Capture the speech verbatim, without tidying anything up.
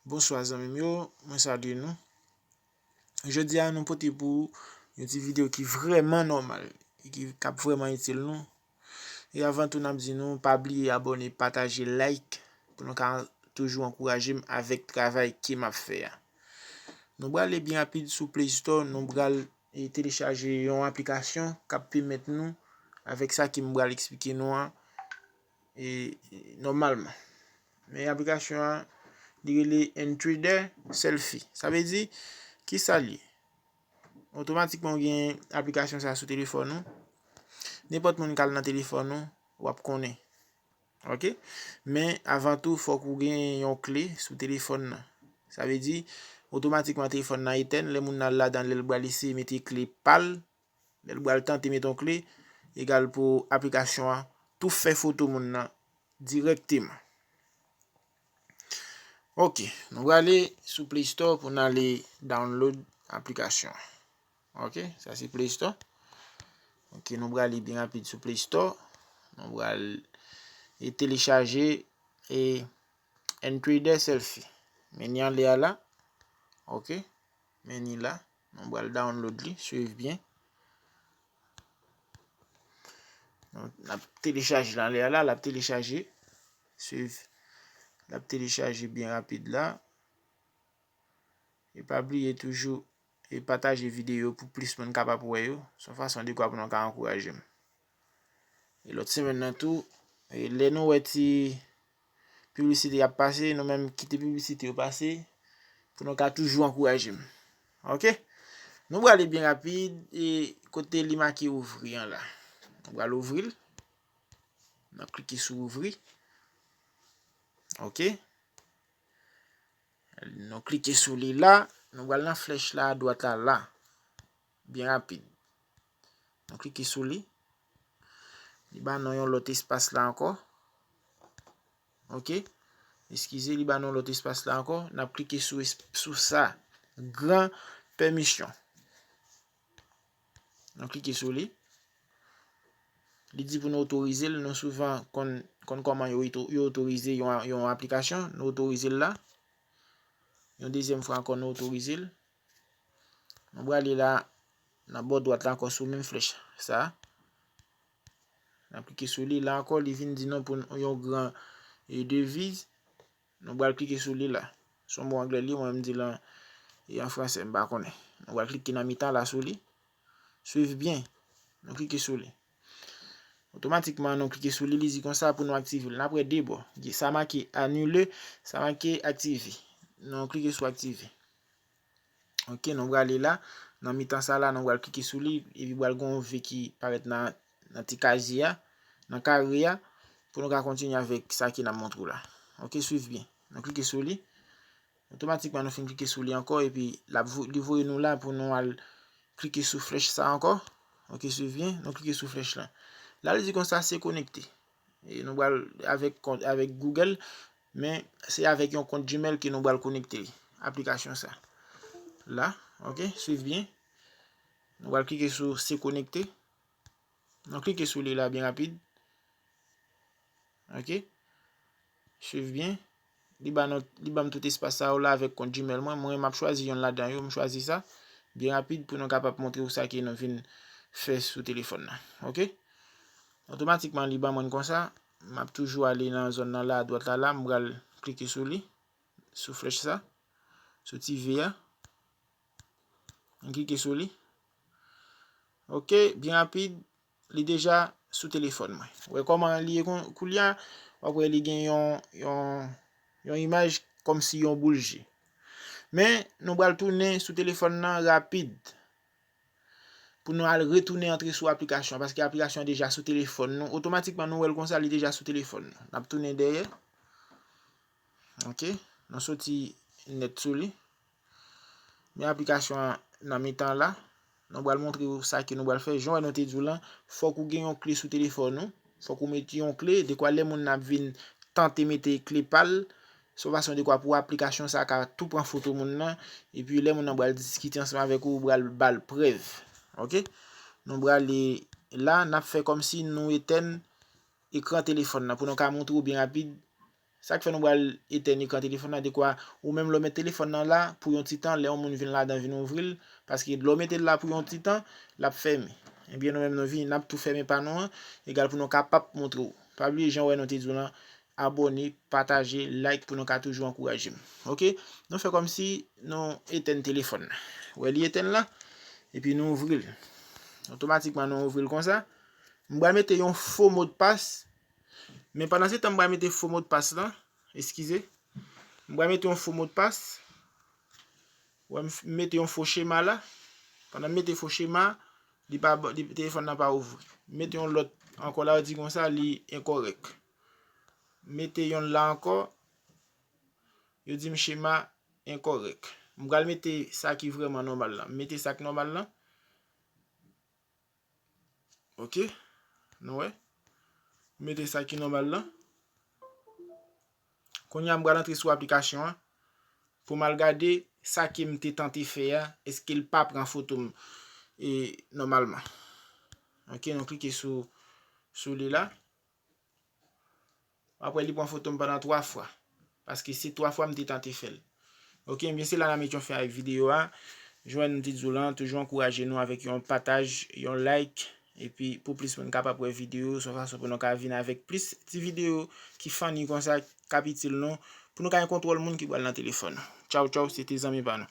Bonswa zanmi m yo, mwen salye nou. Jodi a nou pote pou yon ti videyo ki vrèman nòmal e ki k ap vrèman itil nou. E avan tou n ap di nou pa bliye abòne, pataje, like pou nou ka toujou ankouraje m avèk travay ke m ap fè a. Nou prale byen rapid sou Play Store, nou pral e telechaje yon aplikasyon k ap pèmèt nou, avèk sa ke m pral eksplike nou an, e, nòmalman. Men aplikasyon an, li rele N three D Selfie. Sa vle di, ki sa l ye? Otomatikman, w gen aplikasyon sa sou telefòn ou. Nenpòt moun k al nan telefòn ou, w ap konnen. Ok? Men, avan tou, fòk ou gen yon kle sou telefòn nan. Sa vle di, otomatikman, telefòn nan etèn. Lè moun nan al ladan, lè l pral eseye mete kle pa l, lè l pral tante mete yon kle, egal pou aplikasyon an tou fè foto moun nan dirèkteman. Ok, nou prale sou Play Store pou n ale download aplikasyon an. Ok, sa se Play Store. Ok, nou prale byen rapid sou Play Store. Nou pral e telechaje e N three D Selfie. Men li anlè a la. Ok, men li la. Nou pral download li, swiv byen. Nou, n ap telechaje l anlè a la, l ap telechaje. Swiv. L ap telechaje byen rapid la. E pa bliye toujou e pataje videyo pou plis moun kapab wè yo. Se yon fason de kwa pou nou ka ankouraje m. E lòt semèn nan tou, e lè nou wè ti piblisite y ap pase, nou menm kite piblisite yo pase pou nou ka toujou ankouraje m. Ok? Nou prale byen rapid e kote li make ouvri an la. Nou pral ouvri l. N ap klike sou ouvri. Ok? Nou klike sou li la. Nou pral nan flèch la, adwat la, la. Byen rapid. Nou klike sou li. Li ba nou yon lòt espas la ankò. Ok? Eskize, li ba nou yon lòt espas la ankò. N ap klike sou, sou sa. Gran pèmisyon. Nou klike sou li. Li di pou nou otorize l. Nou souvan konn, konn kòman yo, yo otorize yon, yon aplikasyon. Nou otorize l la. Yon dezyèm fwa ankò, nou otorize l. Nou prale la, nan bò dwat la ankò sou menm flèch sa. N ap klike sou li. La ankò, li vin di nou pou n, yon gran e, deviz. Nou pral klike sou li la. Se yon mo anglè li, mwen m di l an, e an fransè, m pa konnen. Nou pral klike nan mitan la sou li. Swiv byen. Nou klike sou li. Otomatikman, nou klike sou li, li di konsa pou nou aktive l. N ap wè de bò. Sa make anile, sa make aktive. Nou klike sou aktive. Ok, nou prale la. Nan mitan sa la, nou pral klike sou li. Epi pral gen yon V ki parèt nan, nan ti kazye a, nan kare a, pou nou ka kontinye avèk sa ke n ap montre w la. Ok, swiv byen. Nou klike sou li. Otomatikman, nou fin klike sou li ankò, epi l ap vo-, li voye nou la pou nou al klike sou flèch sa ankò. Ok, swiv byen. Nou klike sou flèch la. La, li di konsa, se konekte. E nou pral avèk kont, avèk Google, men se avèk yon kont Gmail ke nou pral konekte aplikasyon sa. La, ok, swiv byen. Nou pral klike sou se konekte. Nou klike sou li la byen rapid. Ok. Swiv byen. Li ba nou, li ban m tout espas sa yo la avèk kont Gmail mwen. Mwen, m ap chwazi yonn ladan yo. M chwazi sa. Byen rapid pou nou kapab montre w sa ke nou vin fè sou telefòn nan. Ok. Otomatikman, li ban mwen konsa. M ap toujou ale nan zòn nan la, adwat la, la. M pral klike sou li. Sou flèch sa. Sou ti V a. M klike sou li. Ok, byen rapid, li deja sou telefòn mwen. Wè kòman li ye kon-, koulye a, w ap wè li gen yon, yon, yon imaj kòmsi yon boul je. Men, nou pral tounen sou telefòn nan rapid. Pou nou al retounen antre sou aplikasyon, paske aplikasyon an deja sou telefòn nou. Otomatikman, nou wè l konsa, li deja sou telefòn nou. N ap tounen dèyè. Ok, nou soti nèt sou li. Men aplikasyon an nan mitan la. Nou pral montre w sa ke nou pral fè. Jan wè nou te di w lan, fòk ou gen yon kle sou telefòn ou. Fòk ou mete yon kle. Dekwa lè moun nan ap vin tante mete kle pa l, se yon fason dekwa pou aplikasyon sa ka tou pran foto moun nan. Epi lè moun nan pral diskite ansanm avèk ou, ou pral ba l prèv. Ok? Nou prale la, n ap fè kòmsi nou etèn ekran telefòn nan pou nou ka montre w byen rapid Sa k fè nou pral etèn ekran telefòn nan, dekwa ou menm lè w met telefòn nan la pou yon ti tan, lè yon moun vin ladan vin ouvri l, paske lè w mete l la pou yon ti tan, l ap fèmen. Ebyen nou menm nou vini, n ap tou fèmen pa nou an, egal pou nou kapab montre w. Pa bliye jan w wè nou te di w lan, abòne, pataje, like pou nou ka toujou ankouraje m. Oke? Nou fè kòmsi nou etèn telefòn nan. Wè li etèn la? Epi nou ouvri l. Otomatikman nou ouvri l konsa. M pral mete yon fo modpas. Men pandan se tan m pral mete fo modpas lan, eskize. M pral mete yon fo modpas. Wè m f- m mete yon fo chema la. Pandan m mete fo chema, li pa ba- li, telefòn nan pa ouvri. M mete yon lòt ankò la, yo di konsa li enkòrèk. M mete yon la ankò, yo di m chema enkòrèk. M pral mete sa ki vrèman nòmal la. M mete sa ki nòmal la. Oke? Nou wè? M mete sa ki nòmal la. Kounye a m pral antre sou aplikasyon an pou m al gade sa ke m te tante fè a, èske l pa pran foto m e, nòmalman. Oke, nou klike sou, sou li la. Apre li pran foto m pandan twa fwa. Paske se twa fwa m te tante fè l. Oke, ebyen se la n a met yon fen avèk videyo a. Jan m te di w lan, toujou ankouraje nou avèk yon pataj, yon like. Epi pou plis moun kapab wè videyo, se yon fason pou nou ka vin avèk plis ti videyo ki funny konsa k ap itil nou, pou nou ka gen kontwòl moun ki pral nan telefòn nou. Tchaw, tchaw, se te zanmi pa nou.